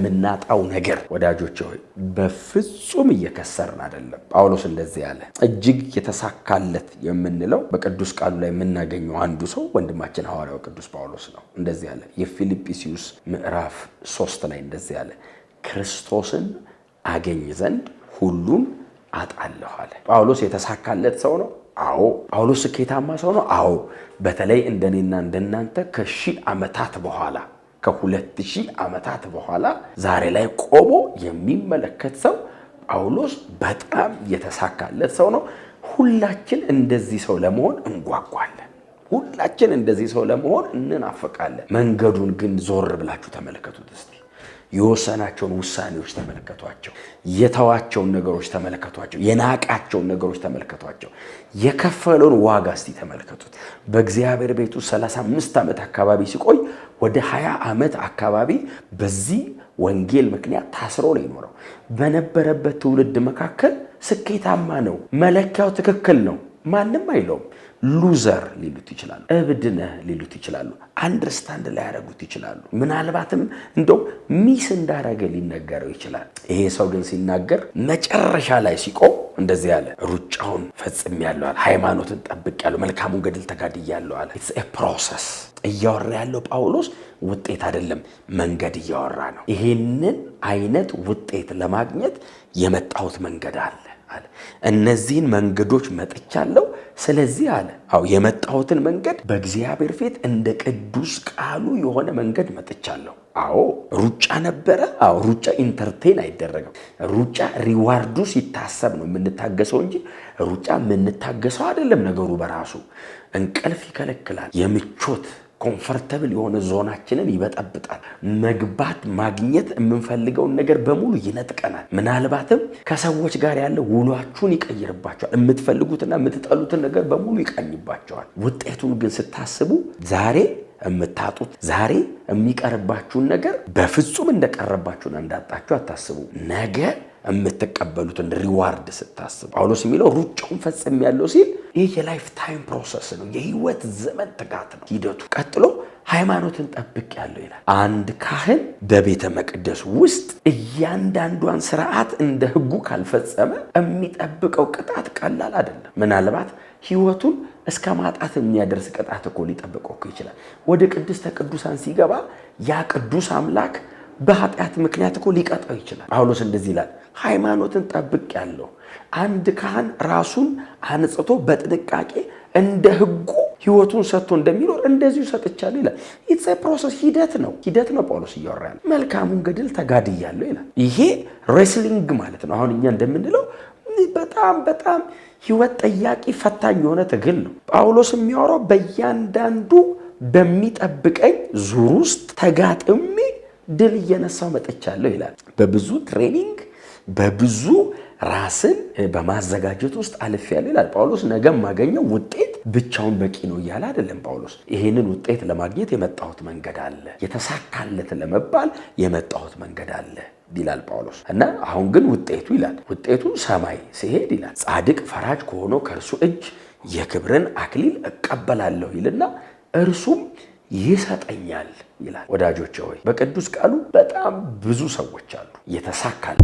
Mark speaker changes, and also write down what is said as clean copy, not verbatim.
Speaker 1: ለምናጣው ነገር ወዳጆች ሆይ በፍጹም እየከሰርን አይደለም። ጳውሎስ እንደዚህ ያለ እጅግ የተሳካለት የምንለው በቅዱስ ቃሉ ላይ የምናገኘው አንዱ ሰው ወንድማችን ሐዋርያው ቅዱስ ጳውሎስ ነው። እንደዚህ ያለ የፊልጵስዩስ ምዕራፍ 3 ላይ እንደዚህ ያለ ክርስቶስን አገኝ ዘንድ ሁሉን አጣለሁ አለ። ጳውሎስ የተሳካለት ሰው ነው። አዎ። ጳውሎስ ስኬታማ ሰው ነው። አዎ። በተለይ እንደኔና እንደናንተ ከሺህ ዓመታት በኋላ፣ ከ2000 ዓመታት በኋላ ዛሬ ላይ ቆሞ የሚመለከት ሰው ጳውሎስ በጣም የተሳካለት ሰው ነው። ሁላችን እንደዚህ ሰው ለመሆን እንጓጓለን። ሁላችን እንደዚህ ሰው ለመሆን እንናፍቃለን። መንገዱን ግን ዞር ብላችሁ ተመልከቱት እስቲ። የወሰናቸውን ውሳኔዎች ተመልከቷቸው። የተዋቸውን ነገሮች ተመልከቷቸው። የናቃቸውን ነገሮች ተመልከቷቸው። የከፈለውን ዋጋ እስቲ ተመልከቱት። በእግዚአብሔር ቤቱ 35 ዓመት አካባቢ ሲቆይ ወደ 20 ዓመት አካባቢ በዚህ ወንጌል ምክንያት ታስሮ ነው የኖረው። በነበረበት ትውልድ መካከል ስኬታማ ነው። መለኪያው ትክክል ነው። ማንም አይለውም። Loser ሊሉት ይችላሉ። እብድ ነህ ሊሉት ይችላሉ። Understand ላያደርጉት ይችላሉ። ምናልባትም እንደው miss እንዳረገ ሊነገረው ይችላል። ይሄ ሰው ግን ሲናገር መጨረሻ ላይ ሲቆም እንደዚህ ያለ ሩጫውን ፈጽሜያለሁ አለ። ሃይማኖትን ጠብቄያለሁ፣ መልካሙን ገድል ተጋድያለሁ አለ። It's a process። እያወራ ያለው ጳውሎስ ውጤት አይደለም፣ መንገድ እያወራ ነው። ይሄንን አይነት ውጤት ለማግኘት የመጣሁት መንገድ አለ አለ። እነዚህን መንገዶች መጥቻለሁ። ስለዚህ አለ አዎ የመጣሁትን መንገድ በእግዚአብሔር ፊት እንደ ቅዱስ ቃሉ የሆነ መንገድ መጥቻለሁ። አዎ ሩጫ ነበረ። አዎ ሩጫ entertain አይደረግም። ሩጫ reward ኡ ሲታሰብ ነው የምንታገሰው እንጂ ሩጫ የምንታገሰው አይደለም። ነገሩ በራሱ እንቅልፍ ይከለክላል። የምቾት comfortable የሆነ ዞናችንን ይበጠብጣል። መግባት ማግኘት የምንፈልገውን ነገር በሙሉ ይነጥቀናል። ምናልባትም ከሰዎች ጋር ያለ ውሏችሁን ይቀይርባችኋል። የምትፈልጉትና የምትጠሉትን ነገር በሙሉ ይቃኝባችኋል። ውጤቱን ግን ስታስቡ ዛሬ የምታጡት፣ ዛሬ የሚቀርባችሁን ነገር በፍጹም እንደቀረባችሁና እንዳጣችሁ አታስቡ። ነገ የምትቀበሉትን reward ስታስቡ፣ ጳውሎስ የሚለው ሩጫውን ፈጽሜያለሁ ሲል ይህ የ lifetime process ነው። የህይወት ዘመን ትጋት ነው ሂደቱ። ቀጥሎ ሃይማኖትን ጠብቄያለሁ ይላል። አንድ ካህን በቤተ መቅደስ ውስጥ እያንዳንዷን ስርዓት እንደ ህጉ ካልፈጸመ የሚጠብቀው ቅጣት ቀላል አይደለም። ምናልባት ህይወቱን እስከ ማጣት የሚያደርስ ቅጣት እኮ ሊጠብቀው እኮ ይችላል። ወደ ቅድስተ ቅዱሳን ሲገባ ያ ቅዱስ አምላክ በኃጢአት ምክንያት እኮ ሊቀጣው ይችላል። ጳውሎስ እንደዚህ ይላል፣ ሃይማኖትን ጠብቄያለሁ። አንድ ካህን ራሱን አንጽቶ በጥንቃቄ እንደ ህጉ ህይወቱን ሰጥቶ እንደሚኖር እንደዚሁ ሰጥቻለሁ ይላል። It's a process፣ ሂደት ነው፣ ሂደት ነው። ጳውሎስ እያወራ ያለ መልካሙን ገድል ተጋድያለሁ ይላል። ይሄ wrestling ማለት ነው። አሁን እኛ እንደምንለው በጣም በጣም ህይወት ጠያቂ ፈታኝ የሆነ ትግል ነው። ጳውሎስ የሚያወራው በእያንዳንዱ በሚጠብቀኝ ዙር ውስጥ ተጋጥሜ ድል እየነሳው መጥቻለሁ ይላል። በብዙ training፣ በብዙ ራስን በማዘጋጀት ውስጥ አልፌያለሁ ይላል ጳውሎስ። ነገ የማገኘው ውጤት ብቻውን በቂ ነው እያለ አይደለም ጳውሎስ። ይሄንን ውጤት ለማግኘት የመጣሁት መንገድ አለ፣ የተሳካለት ለመባል የመጣሁት መንገድ አለ ይላል ጳውሎስ። እና አሁን ግን ውጤቱ ይላል፣ ውጤቱ ሰማይ ሲሄድ ይላል ጻድቅ ፈራጅ ከሆነው ከእርሱ እጅ የክብርን አክሊል እቀበላለሁ ይልና እርሱም ይሰጠኛል ይላል። ወዳጆቼ ሆይ በቅዱስ ቃሉ በጣም ብዙ ሰዎች አሉ የተሳካል